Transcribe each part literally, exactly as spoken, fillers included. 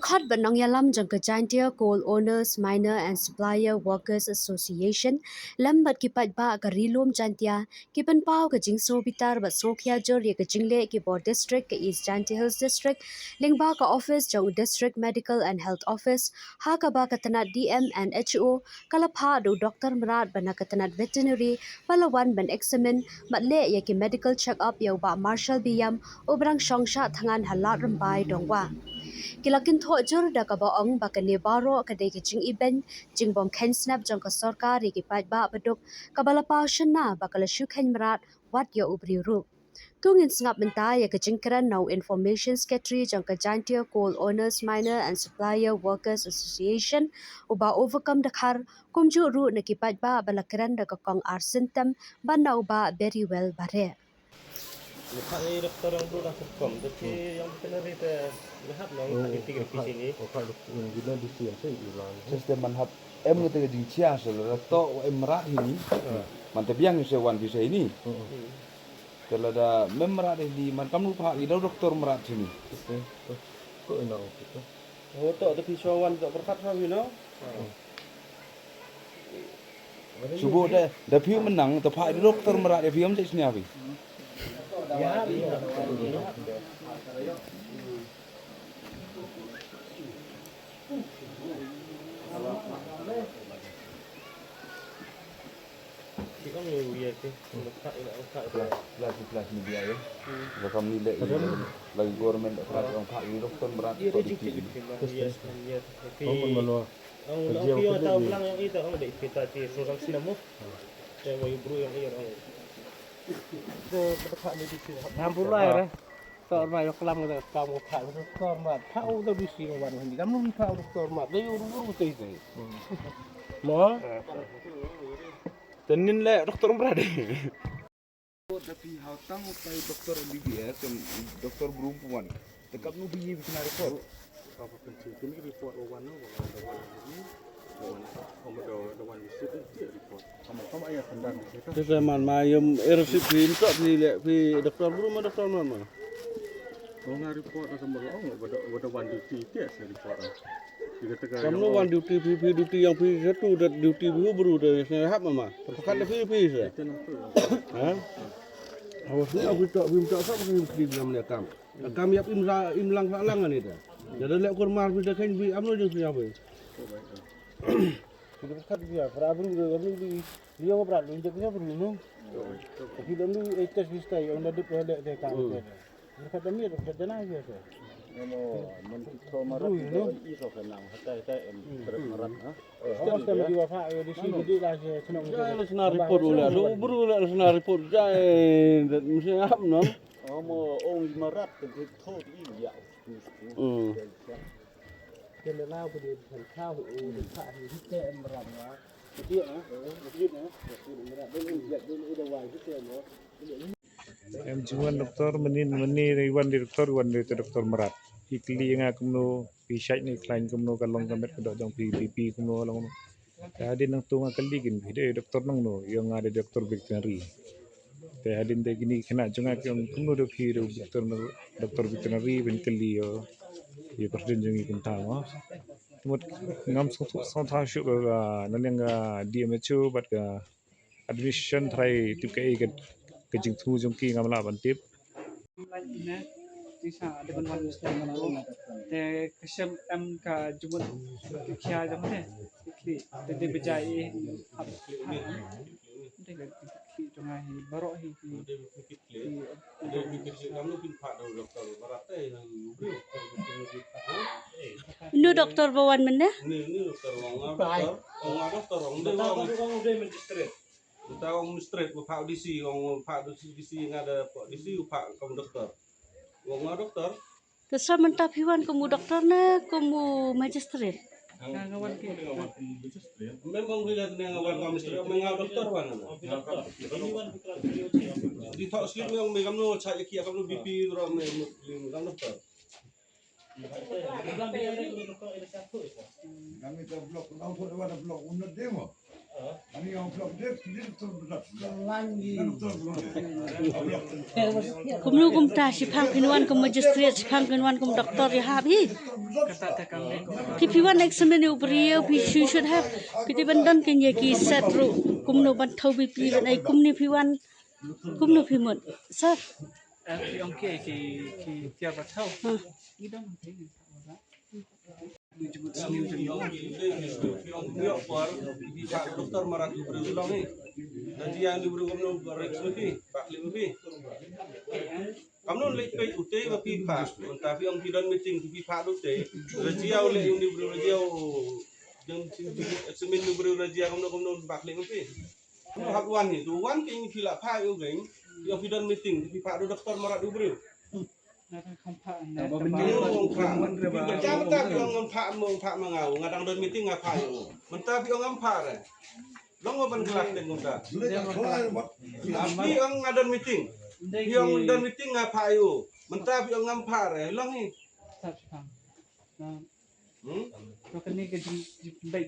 Khot bad nongïalam jong ka Jaintia Coal Owners, Miner and Supplier Workers Association lem bad ki paidbah ka Ri Lum Jaintia ki pynpaw ka jingsngewbitar bad sngewkhia jur ïa ka jingleh ki bor district ka East Jaintia Hills District lyngba ka office jong u District Medical and Health Office, ha kaba ka tnat D M and H O ka la phah da u doktor mrad bad na ka tnat veterinary ba la wan ban examine bad leh ïa ki medical check up ïa u Bah Marshal Biam, u brang shong shah thngan ha Lad Rymbai Dongwah. Ki la kynthoh jur da kaba ong ba kane baroh ka dei ka jingibeiñ, jingbym kheiñ snep jong ka sorkar ïa ki paidbah baduk, kaba la paw shynna ba ka la shu kheiñ mrad wat ïa u briew ruh. To ngin sngap mynta ïa ka jingkren na u Information Secretary jong ka Jaintia Coal Owners, Miner and Supplier Workers Association, u Bah Overcome Dkhar, kumjuh ruh na ki paidbah ba la kren da ka Kong Ar Syntem bad na u Bah Berrywell Bareh. Ni kha ni doktor ïong bru da hukum, da ki ïong veterinary te ni hap nong kha ni tigre pisi ni. Kha ni tigre pisi ni. Sestem man hap em ngi te ka jingchia se la to em rat hi ni. Man te biang se wan pisi ni. Te lada mem mrad ïa phi man kam nu phah ïa u doktor mrad sini. Ko ina o ko. O to da phi shu wan da berkat ha phi no. Shu bo da da phi mynang da phah ïa u doktor mrad ïa phi am sini ïa phi. Ki ong ïa u ïa ki. Plus, plus, plus media ïa. Ba kam ni leh ïa lagi government plus ong phah ïa u doktor mrad. Ïa ko dei diki. Ïa, ïa, ïa. Ong ong ïa ta blang ïa ita ong dei ita ti surang sinem mo. Te mo yu bru ïa ïa ong. Te phah ni diki. Nam bru lai re. Tor ma yok lam ngi tor ma kha tor ma kha u da bisi ma wan ni kam nu kha u tor ma dei u ru ru tei tei. Mo. Tenin le doktor mrad. Da phi hau tang u tai doktor M B B S, em, doktor bru wan. Te kam nu phi yi phi na report. Ka phi pynching phi report wan no wan wan. Te man ma ïa em er sip phi im tok phi leh phi doktor bru ma doktor man ma. Ong nga report da sa ma ong wada wada wan duty te sa report. Kam nu wan duty phi phi duty ïong phi satu da duty bru bru da sa hap ma ma. Phakat da phi phi sa. Ha? Awas ni aku tok phi im tok sa phi im kri ngam leh kam. Kam ïap im sa im lang sa lang ani da. Da da leh kur mar phi da khein phi am no jing phi ïap. Kita kat dia, para bru dia bru di dia ko bra lu injek dia bru no. Tapi dalam tu eh test bista yang dah dep dah dek ka. Mereka dah mir dah dana dia tu. Namo man ki thoma rat bru no. I so ka nang hata hata em trep marat ha. Terus kan dia fa ya di sini di lah senang. Jai la sna report ula do bru la sna report jai dat mesti hap no. Amo ong marat ke thot i ya. Hmm. Em jingwan doktor mynnin mynnin wan di doktor wan di doktor mrad. Ki kylli nga kumno phi shait ne khlaiñ kumno ka long ka met ka doh jong phi P P kumno ka long. Te hadien nangtu nga kylli kin phi dei doktor nangno ïa nga dei doktor veterinary. Te hadien te kine ki khynnah jong nga ki ong kumno da phi da u doktor, doktor veterinary ban kylli ïa, ïa ka rdin jong ngi kumta mo. Te mut ngam sngewthuh sngewthuh shuh ka, ka na liang ka D M H O bad ka administration trai tip kaei ka, ka jingthmu jong ki ngam lah ban tip. Te ka shem em ka jumut ka khia jong te. Te te bejai eh. Te ka khli jong nga hi baroh hi hi. Nu doktor ba wan mynne? Ni ni doktor ong doktor ong doktor ong doktor. Uta ong straight ba phah D C ong phah D C nga da phah D C u phah kam doktor. Ong doktor. Te sa mynta phi wan kum u doktor ne kum u magistrate? Nga wan ki. Memang bila ne nga wan kam straight me nga doktor wan. Di thok slip me ong me kam no chak ki kam no B P ro me kam doktor. Kami ta blok, kau tu lewat blok, unda demo. Kumno kumta, shiphang phin wan kum magistrate, shiphang phin wan kum doctor, ïa hap hi. Phi, phi wan examine u briew, phi, you should have, phi dei ban don kane ki set ruh. Kumno ban thaw B P ban ai, kumno phi wan, kumno phi mut. Sir. Eh, phi ong ki, ki, ki tiar ba thaw. Ha. Phi ong, phi ong, phi ong, phi ong, phi ong, doktor Marat u briew u long hi. Lada ïa u briew kumno ba risk ma phi, ba khlem ma phi. Kumno leit peit u tei ba phi phah, mynta phi ong phi don meeting, phi phah u tei. Lada ïa u leh u briew, lada ïa u, jong, jong, examine u briew, lada ïa kumno, kumno ba khlem ma phi. Kumno hap wan hi, tu wan kein phi la phah ïa u kein, phi ong phi don meeting, phi phah u doktor Marat u briew. Nga dang kham phah ne, ba taba mynta ong phah. Ba jam ta phi ong ngam phah, ong phah ma nga, nga dang don meeting nga phah ïa u. Mynta phi ong ngam phah re. Long ma ban khlad te mynta. Phi ong nga don meeting. Phi ong don meeting nga phah ïa u. Mynta phi ong ngam phah re. Long hi. Hmm? To kane ka jing, jing, bai,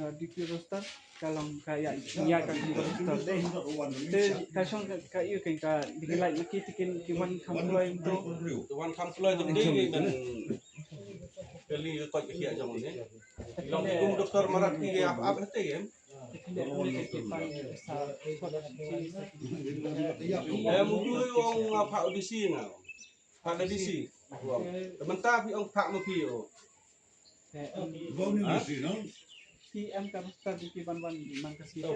uh, D P roster, ka long ka ïa, ïa ka D P roster dei. Te ka shong ka, ka ïa ka, ka dei lai ma ki te kin, ki wan kham kloi to. Ki wan kham kloi to dei ban kylli ka koit ka khiah jong ne. Long ki kum doktor Marat ki ap ap te em. Em, u ju ong nga phah D C nga. Phah ka D C. Te mynta phi ong phah ma phi o.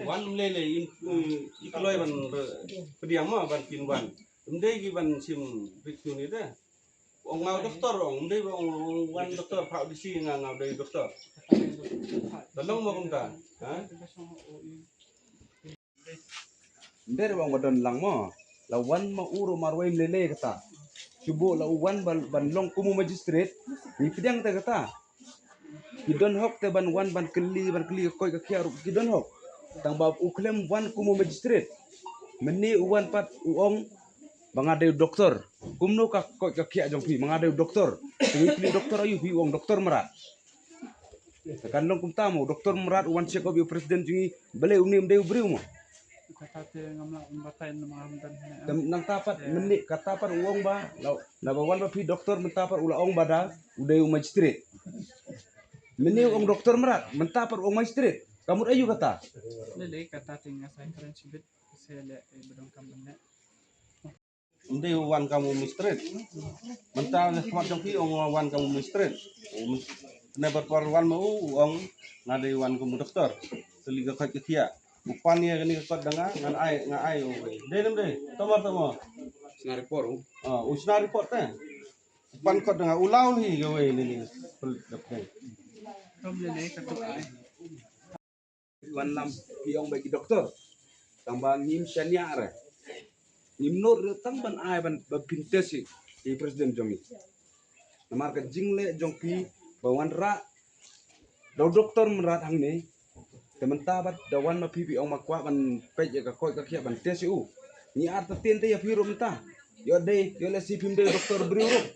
Wan lei lei in, i kloi ban pdiang ma ban kin wan. Ym dei ki ban shim rit tu ni te. Ong nga u doktor, ong ym dei ba ong, ong wan doktor, phah D C nga, nga u dei doktor. Te long ma kumta, ha? Ym dei ba ong ba don lang mo. La wan ma u ruh marwei ym lei lei kata. Shu buh la u wan ban, ban long kum u magistrate. Ngi pdiang te kata. Ki don hok te ban wan ban kylli, ban kylli ka koit ka khiah ruh ki don hok. Tang ba u khlem wan kum u magistrate. Mynne u wan pat u ong ba nga dei u doktor. Kumno ka koit ka khiah jong phi, ba nga dei u doktor. Te ngi kylli doktor aïu, phi u ong doktor Mrad. Te kan long kumta mo, doktor Mrad u wan check up ïa u president jong ngi, balei une um dei u briew mo. Kata te ngam lah ban batai namar ngam don hangne. Te nangta pat mynne kata pat u ong ba la, naba wan ba phi doktor mynta pat u la ong ba da u dei u magistrate. Mynne u ong doktor Mrad, mynta pat u ong magistrate. Ka mut aïu kata? Lei lei kata te nga sa kren shibit, se leh ba donkam mynne. Ym dei u wan kam u magistrate. Mynta ne khmat jong phi ong wan kam u magistrate. Mynne bar por wan ma u, u ong nga dei wan kam u doktor. Kylli ka koit ka khiah. U pan ïa kane ka kot da nga, ngan ai, nga ai u. Dei ne ym dei? Tomar tomar. Shna report u. Ah, u shna report te. U pan kot da nga, u law hi kawei ne ne. Tom ne ne ka tu ai. Wan lam phi ong ba ki doktor. Tang ba ngim shaniah re. Ngim nud re tang ban ai ban, ban phin test ïa i president jong ngi. Namar ka jingleh jong phi ba wanrah da u doktor Mrad hangne. Te mynta bad da wan ma phi, phi ong ma kwah ban peit ïa ka koit ka khiah ban test ïa u. Ngi artatien te ïa phi ruh mynta. Ïoh dei, ïoh lehse phim dei doktor briew ruh.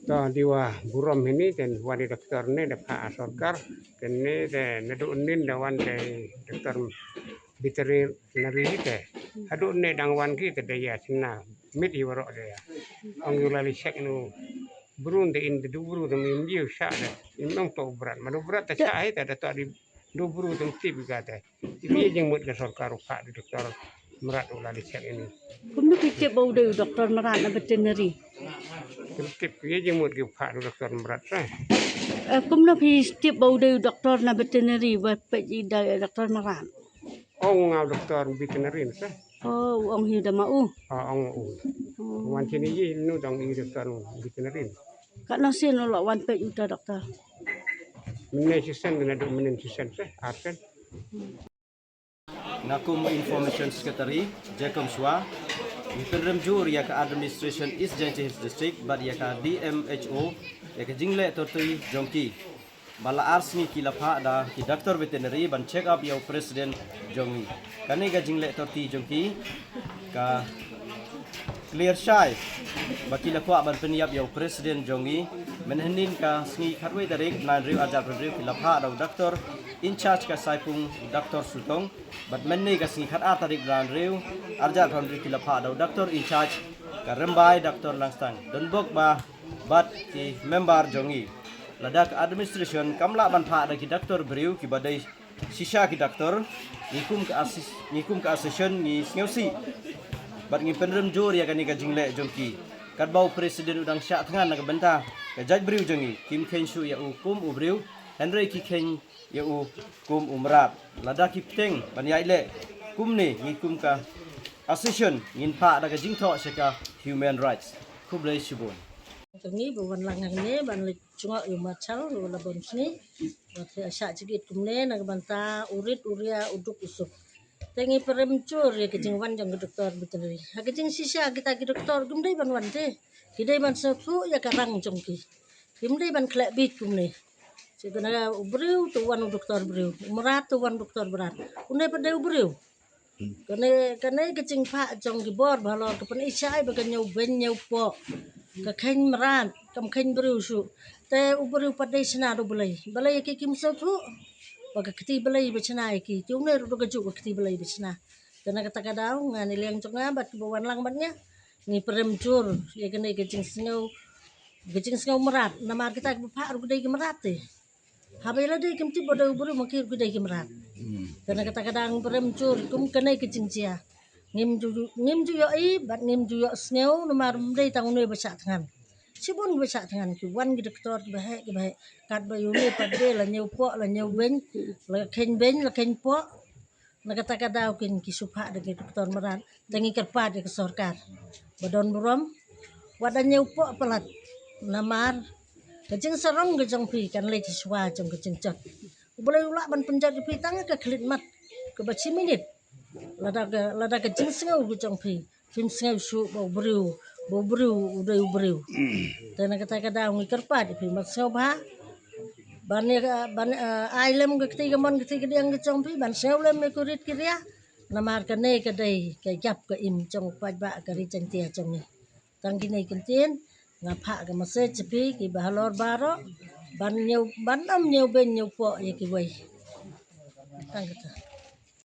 To, diwa burom hini, te wan i doktor ne da phah sorkar. Te ne te naduh nin da wan te doktor veterinary te. Haduh ne dang wan ki te da ïa shna mit hi waroh te ïa. Ong ïa u la leit check ïa u briew te, in te du briew te, im ïa u shah te. Im ong to u Mrad, ma du Mrad te shah hi te da to di du briew te, tip ïa ka te. Phi ïa jingmut ka sorkar u phah da u doktor Mrad u la leit check ïa u. Kumno phi tip ba u dei u doktor Mrad na veterinary? Kim tip, phi ïa jingmut ki u phah da u doktor Mrad sa. Eh, kumno phi tip ba u dei u doktor na veterinary ba peit ïa u da u doktor Mrad? Ong nga u doktor veterinary sa. Oh, u ong hi da ma u. Ah, ong u. Oh. Wan sini ïa nu dang i doktor veterinary. Katno sien u la wan peit uta doktor? Mynne shisien, naduh mynne shisien sa, ar sien. Nga kum Information Secretary, Jacob Shwa, ngi pynrem jur ïa ka Administration East Jaintia Hills District bad ïa ka D M H O ïa ka jingleh torti jong ki. Ba la ar sngi ki la phah da ki doctor veterinary ban check up ïa u president jong ngi. Kane ka jingleh torti jong ki ka clear shai ba ki la kwah ban pynïap ïa u president jong ngi Mynhynnin ka sngi khatwei tarik bnai hynriew arhajar hynriew ki la phah da u doctor in charge ka Saipung, doctor Sutong. Bad mynne ka sngi khatar tarik bnai hynriew arhajar hynriew ki la phah da u doctor in charge ka Rymbai, doctor Langstang. Donbok ba bad ki member jong ngi, lada ka administration kam lah ban phah da ki doctor briew kiba dei shisha ki doctor, ngi kum ka assist, ngi kum ka association ngi sngewsih bad ngi pynrem jur ïa kane ka jingleh jong ki. Katba u president u dang shah thngan na ka bynta ka jaitbynriew jong ngi, kim kheiñ shuh ïa u kum u briew, hynrei ki kheiñ ïa u kum u mrad. Lada ki bteng ban ïaid leh kumne, ngi kum ka association ngin phah da ka jingthoh sha ka human rights. Khublei shibun. Te ngi ba wan lang hangne ban leit jngoh ïa u Marshal u la bun sngi. Ba te shah jingit kumne na ka bynta u rit u ria, u duk u suk. Te ngi pynrem jur ïa ka jingwan jong ka doctor veterinary. Ha ka jingshisha kita ki doctor kim dei ban wan te. Ki dei ban sngewthuh ïa ka rang jong ki. Kim dei ban khleh bit kumne. Te kane u briew te wan u doctor briew, u mrad te wan doctor mrad. Une pat dei u briew. Kane, kane ka jingphah jong ki bor ba halor ka pynshai ba ka ñiewbeiñ ñiewpoh ka kheiñ mrad, kam kheiñ briew shuh. Te u briew pat dei shna da u Blei. Balei ki kim sngewthuh ba ka kti Blei ba shna ïa ki? Te une ruh da kajuh ka kti Blei ba shna. Te na kata ka daw nga, na liang jong nga bad kiba wan lang bad nga, ngi pynrem jur ïa kane ka jingsngew, ka jingsngew mrad. Namar kita kiba phah ruh ki dei ki mrad te. Haba ïa lade kim tip ba dei u briew, ma ki ruh ki dei ki mrad. Te na kata ka daw ngi pynrem jur kum kane ka jingjia. Ngim ju, ngim ju ïohi bad ngim ju ïohsngew namar ym dei tang une ba shah thngan. Shibun ba shah thngan, ki wan ki doctor kiba heh kiba heh. Katba ïa une pat de la ñiewpoh, la ñiewbeiñ, la kheiñ beiñ, la kheiñ poh. Na kata ka daw kin ki shu phah da ki doctor mrad. Te ngi kyrpad ïa ka sorkar ba don burom, wat da ñiewpoh palat. Namar ka jingsarong ka jong phi kan leit shuwa jong ka jingjot. U Blei u lah ban pynjot ïa phi tang ka khyllipmat kaba shi minit. Lada ka, lada ka jingsngew ka jong phi kim sngew shuh ba u briew, ba u briew u dei u briew. Te na kata ka daw ngi kyrpad ïa phi ban sngewbha ban ïa, ban, eh, ai lem ka kti kamon ka kti kadiang ka jong phi, ban sngew lem ïa ka rit ka ria. Namar kane ka dei ka ïap ka im jong u paidbah ka Ri Jaiñtia jong ngi. Tang kine ki ktien nga phah ka message sha phi kiba halor baroh, ban ñiew, ban ym ñiewbeiñ ñiewpoh ïa kiwei. Tang kata.